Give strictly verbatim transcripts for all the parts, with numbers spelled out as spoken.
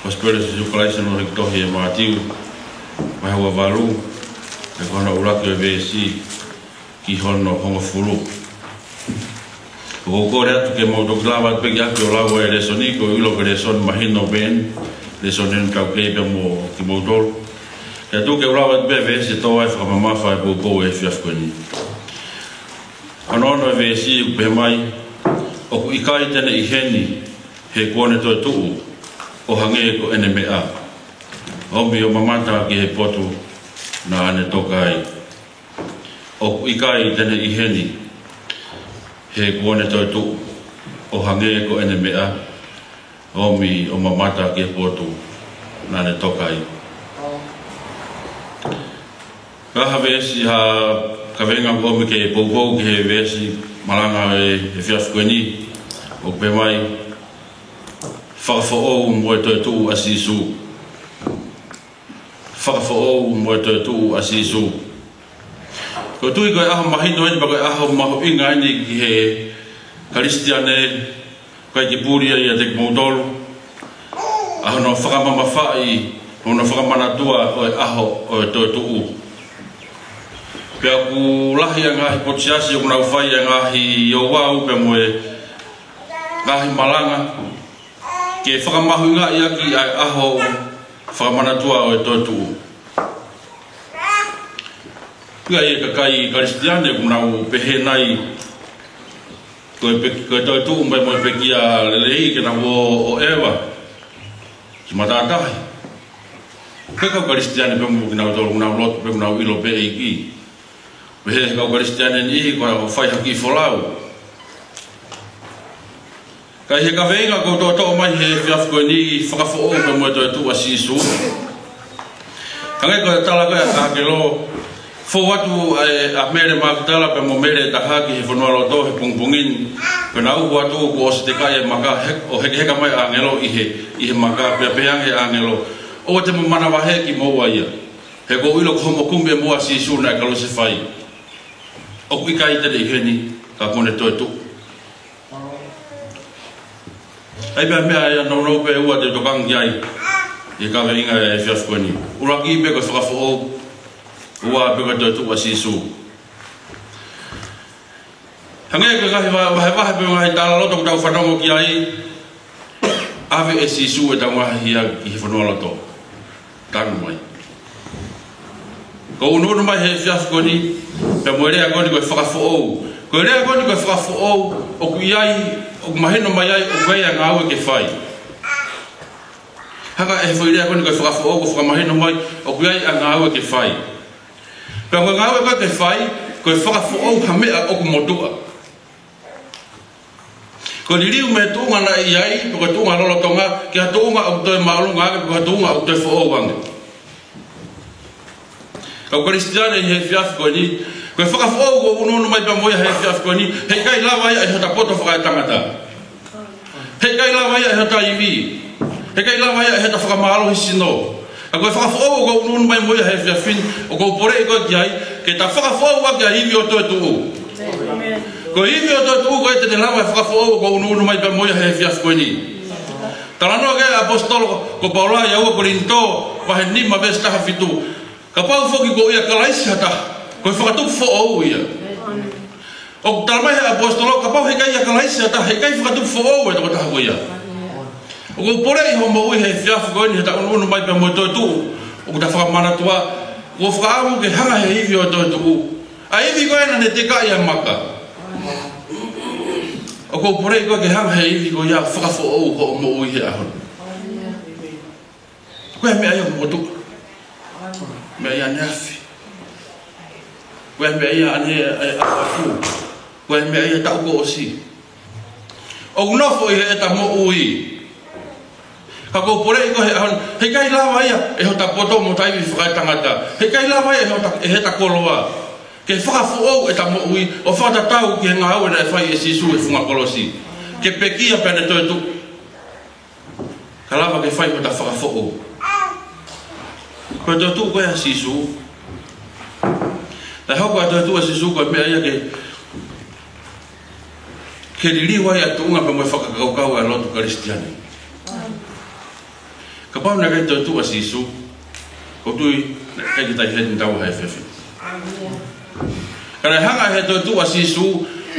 Kosipeli ʻa Sīsū Kalaisi naʻe hiki tohi ʻe Mātiu, vahe ua valu, ʻi hono ʻuluaki ʻo e veesi ki hono hongofulu. ʻOku ou kole atu ke mou toki lava atu pē ke ʻoua ʻe lau e lēsoni, ko e ʻilo ko e lēsoni mahino pē eni, lēsoni eni ʻoku taukei pē mo kimoutolu. Kae tuku ke u lau atu pē veesi ʻe tolu ʻe fakamamafa e poupou ʻo e efiafi ko eni. Hono ono e veesi ʻoku pehē mai: ʻOku ʻikai te ne ʻi heni, he kuo ne toe tuʻu ʻo hangē ko ʻene meʻa. Omi ʻo mamata ki he potu naʻa ne toka ai. ʻOku ʻikai te ne ʻi heni, he kuo ne toe tuʻu ʻo hangē ko ʻene meʻa. Omi ʻo mamata ki he potu naʻa ne toka ai. Ka ha veesi, ha kaveinga ʻoku omi ke poupou ki he veesi malanga ʻo e efiafi ko eni, ʻoku pehē mai: Fakafoʻou mo e toetuʻu ʻa Sīsū. Fakafoʻou mo e toetuʻu ʻa Sīsū. ʻOku ou tui ko e ʻaho mahino eni, pea ko e ʻaho mahuʻinga eni ki he Kalisitiane, ʻikai ke puli ia ʻiate kimoutolu, ʻa hono fakamamafaʻi, hono fakamanatua ʻo e ʻaho ʻo e toetuʻu. Pea ʻoku lahi e ngaahi potu siasi ʻoku nau fai e ngaahi ouau pea mo e ngaahi malanga ke fakamahuʻingaʻi ʻaki ʻa e ʻaho fakamanatua ʻo e toetuʻu. Pea ʻi he kakai Kalisitiane ʻoku nau pehē nai ko e pe-, ko e toetuʻu mai mo e pekia lelei ke nau ō ʻo ʻeva ki matātahi. Ko e kau Kalisitiane pē mo kinautolu ʻoku nau lotu pē ʻoku nau ʻilo pē ʻEiki. Pehē ʻe he kau Kalisitiane ʻe niʻihi ko e fai ha kiʻi folau. Ka ʻi he kaveinga ʻoku toʻotoʻo mai he efiafi ko eni, fakafoʻou pea mo e toetuʻu ʻa Sīsū. Hangē ko e tala ko ē ʻa e ʻāngelo, fou atu ʻa, ʻa Mele Makitala pea mo Mele ʻe taha ki he fonualoto he pongipongi ni, pea nau hū atu kuo ʻosi tekaʻi e maka, he, ʻo hekeheka mai e ʻāngelo ʻi he, ʻi he maka, pea pehē ange ʻe he ʻāngelo: ʻOua te mou manavahē kimoua ia. He ʻoku ou ʻilo ko hoʻomou kumi ʻemau ʻa Sīsū naʻe kalusefai. ʻOku ʻikai te ne ʻi heni, ka kuo ne toe tuʻu. ʻAi pē ha meʻa ia nounou pē ʻe ua te u tokanga ki ai ʻi he kaveinga ʻo e efiafi ko eni. ʻUluaki pē ko e fakafoʻou, ua pē ko e toetuʻu ʻa Sīsū. Hangē ko e ngaahi va-, vahevahe pea mo e ngaahi talaloto ʻoku tau fanongo ki ai, ʻave ʻe Sīsū ʻetau ngaahi hia ki he fonualoto. Tanu mai. ʻOku ʻunuʻunu mai he efiafi ko eni, pea mo e lea ko eni ko e fakafoʻou. Ko e lea ko eni ko e fakafoʻou, ʻoku ʻi ai, ʻoku mahino mai ai ʻoku ʻi ai e ngāue ke fai. Hanga ʻe he foʻi lea ko eni ko e fakafoʻou ʻo fakamahino mai ʻoku ʻi ai e ngāue ke fai. Pea ko e ngāue ko ē ke fai, ko e fakafoʻou ha meʻa ʻoku motuʻa. Ko e liliu mei he tuʻunga naʻe ʻi ai, pe ko e tuʻunga lolotonga, ki ha tuʻunga ʻoku toe māʻolunga ange, pe ko ha tuʻunga ʻoku toe foʻou ange. Kau Kalisitiane ʻi he efiafi ko eni, ko e fakafoʻou ʻoku ʻunuʻunu mai pea mo ia he efiafi ko eni, heʻikai lava ia ʻe hota poto fakaetangata. Heʻikai lava ia ʻe hota ivi. Heʻikai lava ia ʻe hota fakamālohi sino. Ka ko e fakafoʻou ʻoku ʻunuʻunu mai mo ia he efiafi ni, ʻoku ou poleʻi koe ki ai, ke ta fakafoʻou ʻaki ʻa e ivi ʻo e toetuʻu. Ko e ivi ʻo e toetuʻu ko ē te ne lava e fakafoʻou ʻoku ʻunuʻunu mai pea mo ia he efiafi ko eni. Talanoa ki ai e ʻaposetolo ko Paula ʻi he ua Kolinitō, vahe nima veesi taha fitu. Kapau foki kuo ʻia Kalaisi ha taha, ko e fakatupu foʻou ia. ʻOku tala mai he ʻaposetolo, kapau heʻikai ʻia Kalaisi ha taha, heʻikai fakatupu foʻou e tokotaha ko ia. ʻOku ou poleʻi hoʻo moʻui he efiafi ko eni he ta ʻunuʻunu mai pea mo e toetuʻu ʻoku ta fakamanatua, ʻoku ou fakaʻamu ke hanga he ivi ʻo e toetuʻu. ʻA e ivi ko ē naʻa ne tekaʻi ʻa e maka. ʻOku ou poleʻi koe ke hanga he ivi ko ia ʻo fakafoʻou hoʻo moʻui he ʻaho ni. Ko e meʻa ia ʻoku motuʻa. Meʻa ia ʻaneafi. Ko e meʻa ia ʻaneafi. Ko e meʻa ia taʻu kuo ʻosi. ʻOku nofo ʻi heʻeta moʻui. Ka ʻoku ou poleʻi koe he ʻaho ni, heʻikai lava ia ʻe hota poto mo hota ivi fakaetangata. Heʻikai lava ia ʻe hota, ʻe heʻeta koloa ke fakafoʻou ʻeta moʻui ʻo fakatatau ki he ngāue naʻe fai ʻe Sīsū he funga kolosi. Ke pekia pea ne toetuʻu. Ka lava ke fai hota fakafoʻou. Ko e toetuʻu ko ē ʻa Sīsū. Naʻe hoko ʻa e toetuʻu ʻa Sīsū ko e meʻa ia ke, ke liliu ai ʻa e tuʻunga pea mo e fakakaukau ʻa e lotu Kalisitiane. Ka Kapau naʻe ʻikai toetuʻu ʻa Sīsū, ʻoku ou tui naʻe ʻikai ke tau ʻi heni ʻi he efiafi ni. Ka naʻe hanga ʻe he toetuʻu ʻa Sīsū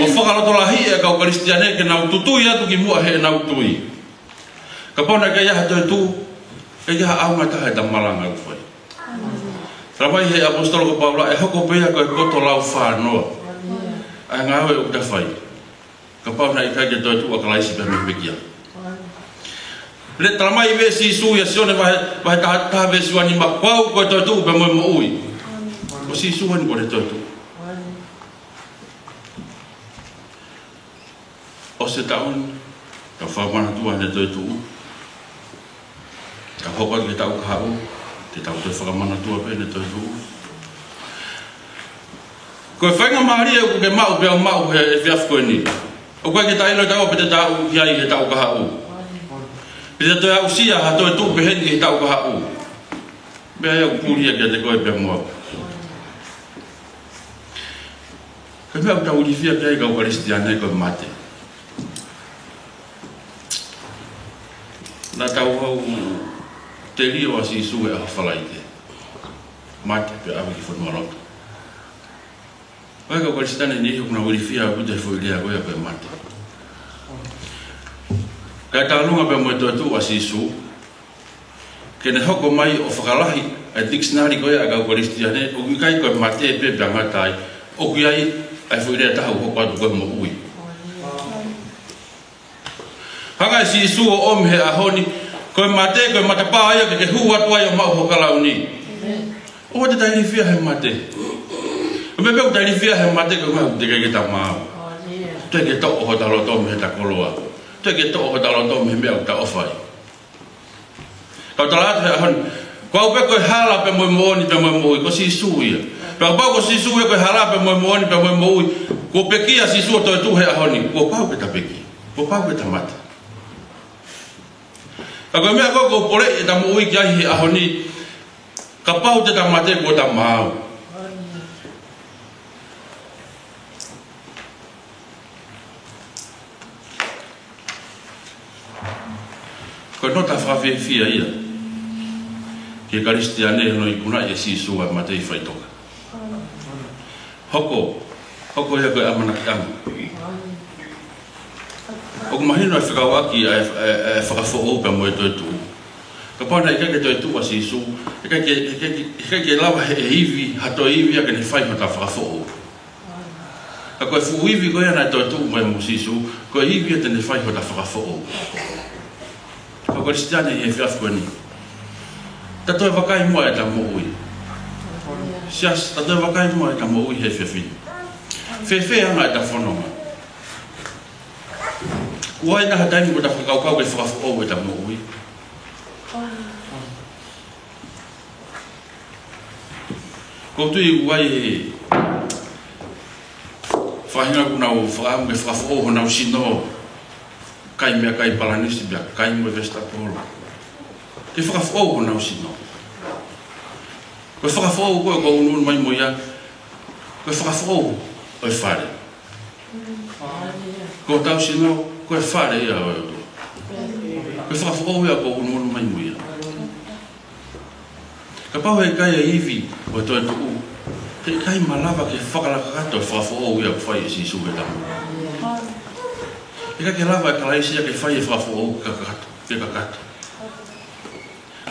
ʻo fakalotolahiʻi e kau Kalisitiane ke nau tutui atu ki muʻa heʻenau tui. Kapau naʻe ʻikai ha toetuʻu, ʻikai ha ʻaonga ʻe taha ʻeta malanga ʻoku fai. Talamai ʻe he ʻaposetolo ko Paula ʻe hoko pē ia ko e poto laufānoa ʻa e ngāue ʻoku ta fai. Kapau naʻe ʻikai ke toetuʻu ʻa Kalaisi pea mei he pekia. Pea talamai ʻe Sīsū ʻia Sione vahe, vahe taha, taha veesi uanima, ko au ko e toetuʻu pea mo e moʻui. Ko Sīsū eni ko e toetuʻu. ʻOsi e taʻu ni, tau fakamanatua ʻene toetuʻu. Ka hoko atu ki he taʻu kahaʻu, te tau toe fakamanatua pē ʻene toetuʻu. Ko e faingamālie ʻoku ke maʻu pea u maʻu he efiafi ko eni. ʻOku ʻikai ke ta ʻilo ʻe taua pe te ta aʻu ki ai he taʻu kahaʻu. Pe te ta toe aʻusia ha toetuʻu pehē ni he taʻu kahaʻu. Meʻa ia ʻoku puli ia kiate koe pea mo au. Ko e meʻa ʻoku tau ilifia ki ai kau Kalisitiane ko e mate. Naʻa tau ʻalu ʻo telio ʻa Sīsū he ʻaho Falaite. Mate pea ʻave ki fonualoto. Ko e kau Kalisitiane ʻe niʻihi ʻoku nau ilifia ʻaupito he foʻi lea ko ia ko e mate. Ka e tālunga pea mo e toetuʻu ʻa Sīsū, ke ne hoko mai ʻo fakalahi e tikisinale ko ia ʻa e kau Kalisitiane, ʻoku ʻikai ko e mate pē pea ngata ai, ʻoku ʻi ai ʻa e foʻi lea ʻe taha ʻoku hoko atu ko e moʻui. Hanga ʻe Sīsū ʻo ʻomi he ʻaho ni, ko e mate, ko e matapā ia ke ke hū atu ai ʻo maʻu ho kalauni. ʻOua te ta ilifia he mate. Ko e meʻa pē ʻoku ta ilifia he mate ko e meʻa ʻoku teʻeki ke ta maau. Teʻeki ke toʻo hota loto mei heta koloa. Teʻeki ke toʻo hota loto mei he meʻa ʻoku ta ʻofa ai. Kau tala atu he ʻaho ni, ko au pē ko e hala pea mo e moʻoni pea mo e moʻui, ko Sīsū ia. Pea kapau ko Sīsū ia ko e hala pea mo e moʻoni pea mo e moʻui, kuo pekia Sīsū ʻo toetuʻu he ʻaho ni, kuo pau ke ta pekia, kuo pau ke ta mate. Ka ko e meʻa ko ē ʻoku ou poleʻi ʻeta moʻui ki ai he ʻaho ni, kapau te ta mate kuo ta maau. Ko e nota fakafiefia ia ki he Kalisitiane hono ikunaʻi ʻe Sīsū ʻa e mate ʻi faʻitoka. Hoko, hoko ia ko e ʻamanakiʻanga. ʻOku mahino e fekauʻaki ʻa e, ʻa e, ʻa e fakafoʻou pea mo e toetuʻu. Kapau naʻe ʻikai ke toetuʻu ʻa Sīsū, ʻikai ke, ʻikai ke, ʻikai ke lava ʻe he ivi, ha toe ivi ia ke ne fai hota fakafoʻou. Ka ko e fuʻu ivi ko ia naʻe toetuʻu mo ia mo Sīsū, ko e ivi ia te ne fai hota fakafoʻou. Kau Kalisitiane ʻi he efiafi ko eni, ta toe vakai muʻa ʻeta moʻui. Siasi, ta toe vakai muʻa ʻeta moʻui he efiafi ni. Fēfē ʻa ʻeta fononga? Kuo ʻi ai nai ha taimi kuo ta fakakaukau ke fakafoʻou ʻeta moʻui? ʻOku ou tui ʻoku ʻi ai e faʻahinga ʻoku nau fakaʻamu ke fakafoʻou honau sino, kai meʻakai palanisi pea kai mo e vesitapolo. Ke fakafoʻou honau sino. Ko e fakafoʻou ko ē ʻoku ou ʻunuʻunu mai mo ia, ko e fakafoʻou ʻo e fale. Ko hotau sino, ko e fale ia ʻo e ʻOtua. Ko e fakafoʻou ia ʻoku ou ʻunuʻunu mai mo ia. Kapau heʻikai e ivi ʻo e toetuʻu, heʻikai malava ke fakalaka kakato e fakafoʻou ia ʻoku fai ʻe Sīsū he tapu. Heʻikai ke lava ʻe Kalaisi ia ke fai e fakafoʻou ke kakato, ke kakato.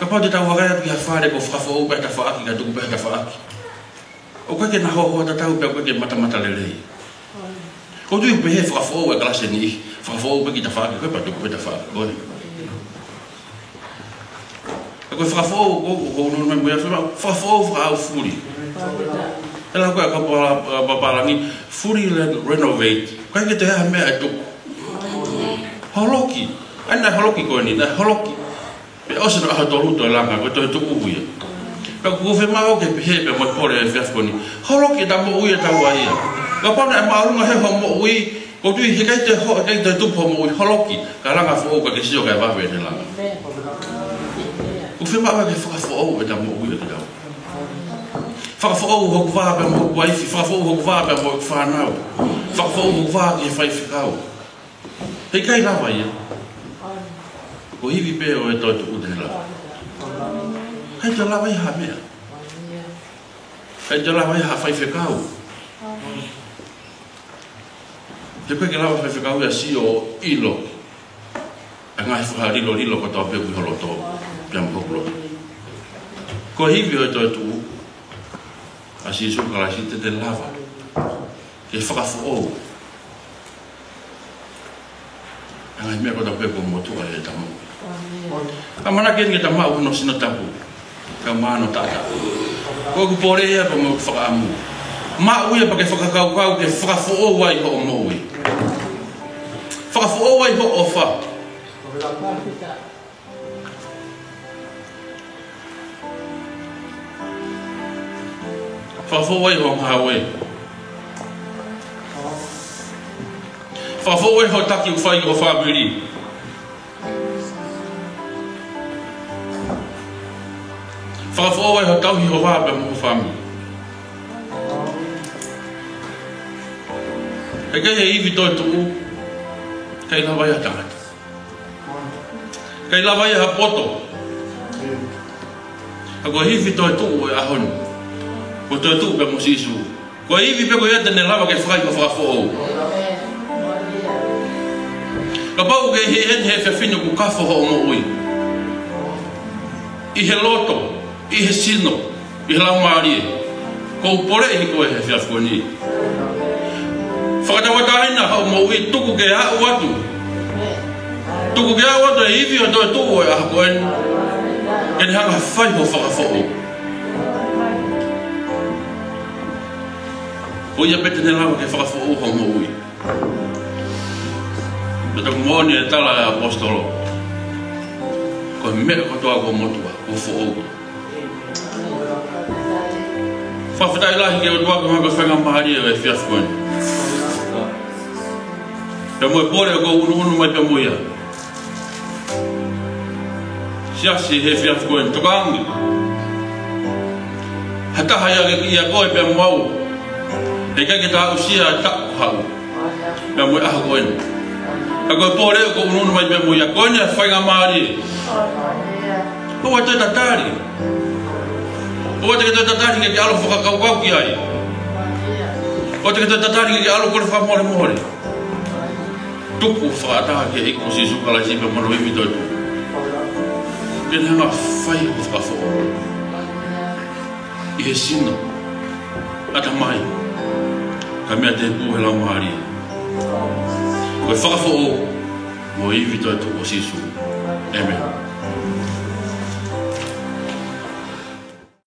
Kapau te tau vakai atu ki ha fale kuo fakafoʻou pē ha tafaʻaki, ka tuku pē ha tafaʻaki, ʻoku ʻikai ke na hoahoa tatau pea ʻoku ʻikai ke matamata lelei. ʻOku ou tui ʻoku pehē e fakafoʻou ʻa e kalasi ʻe niʻihi, fakafoʻou pē kiʻi tafaʻaki ko ē pea tuku pē tafaʻaki ko ē. Ka ko e fakafoʻou ʻoku ou, ʻoku ou ʻunuʻunu mai mo ia, fakafoʻou fakaʻaufuli. ʻE lea ko ē ʻa e kau pālangi, fully re-, renovate. ʻIkai ke toe ʻi ai ha meʻa ʻe tuku. Holoki. ʻAi naʻe holoki ko eni, naʻe holoki. Pea ʻosi hono ʻaho tolu toe langa, ko e toetuʻu ia. Pea ʻoku ou fiemaʻu ke pehē pea mo e kole he efiafi ko eni, holoki ʻeta moʻui ʻe taua ia. Kapau naʻe māʻolunga hē hoʻo moʻui, ʻoku ou tui heʻikai toe ho-, heʻikai toe tupu hoʻo moʻui, holoki, kae langa foʻou kae ke sio kae vave ʻene langa. ʻOku ou fiemaʻu ke fakafoʻou ʻeta moʻui ʻe taua. Fakafoʻou hoku vā pea mo hoku uaifi, fakafoʻou hoku vā pea mo hoku fānau. Fakafoʻou hoku vā ki he faifekau. Heʻikai lava ia. Ko e ivi pē ʻo e toetuʻu te ne lava. ʻIkai toe lava ia ha meʻa. ʻIkai toe lava ia ha faifekau. He ʻoku ʻikai ke lava faifekau ia ʻo sio ʻo ʻilo ʻa e ngaahi fakalilolilo kotoa pē ʻoku ʻi ho loto pea mo hoku loto. Ko e ivi ʻo e toetuʻu ʻa Sīsū Kalaisi te ne lava ke fakafoʻou ʻa e ngaahi meʻa kotoa pē kuo motuʻa ʻi heʻeta moʻui. ʻĀmeni. ʻAmanaki eni ke ta maʻu hono sino tapu, kae ʻumaʻā hono taʻataʻa. Ko ʻeku pole ia, ko ʻeku fakaʻamu, maʻu ia pea ke fakakaukau ke fakafoʻou ai hoʻo moʻui. Fakafoʻou ai hoʻo ʻofa. Fakafoʻou ai hoʻo ngāue. Fakafoʻou ai hoʻo taki ʻoku fai ki ho fāmili. Fakafoʻou ai hoʻo tauhi ho vā pea mo ho fāmili. He ʻikai ha ivi toetuʻu ʻikai lava ia ʻe ha tangata. ʻIkai lava ia ʻe ha poto. Ka ko e ivi toetuʻu ʻo e ʻaho ni, ko e toetuʻu pē mo Sīsū. Ko e ivi pē ko ia te ne lava ke fai hoʻo fakafoʻou. Kapau ʻoku ke ʻi heni he efiafi ni ʻoku kafo hoʻo moʻui ʻi he loto, ʻi he sino, ʻi he laumālie, ʻoku ou poleʻi koe he efiafi ko eni. Fakatauʻatāina hoʻo moʻui, tuku ke aʻu atu. Tuku ke aʻu atu e ivi ʻo e toetuʻu ʻo e ʻaho ko eni, ke ne hanga ʻo fai hoʻo fakafoʻou. Ko ia pē te ne lava ke fakafoʻou hoʻo moʻui. Pea ʻoku moʻoni e tala ʻa e ʻaposetolo, ko e meʻa kotoa kuo motuʻa, kuo foʻou. Fakafetaʻi lahi ki he ʻOtua ko e ngaahi faingamālie ʻo e efiafi ko eni. Pea mo e pole ʻoku ou ʻunuʻunu mai pea mo ia. Siasi he efiafi ko eni, tokanga ange. Ha taha ia ke ʻia koe pea mo au. He ʻikai ke ta aʻusia ʻa e taʻu haʻu pea mo e ʻaho ko eni. Ka ko e pole ʻoku ou ʻunuʻunu mai pea mo ia, ko eni ʻa e faingamālie. ʻOua te ke tatali. ʻOua te ke toe tatali ke ke ʻalu fakakaukau ki ai. ʻOua te ke toe tatali ke ke ʻalu kole fakamolemole. Tuku fakaʻatā ki he ʻEiki ko Sīsū Kalaisi pea mo hono ivi toetuʻu, ke ne hanga ʻo fai hoʻo fakafoʻou ʻi he sino, ʻatamai, kae meʻa tēpū he laumālie. Ko e fakafoʻou mo e ivi toetuʻu ʻo Sīsū.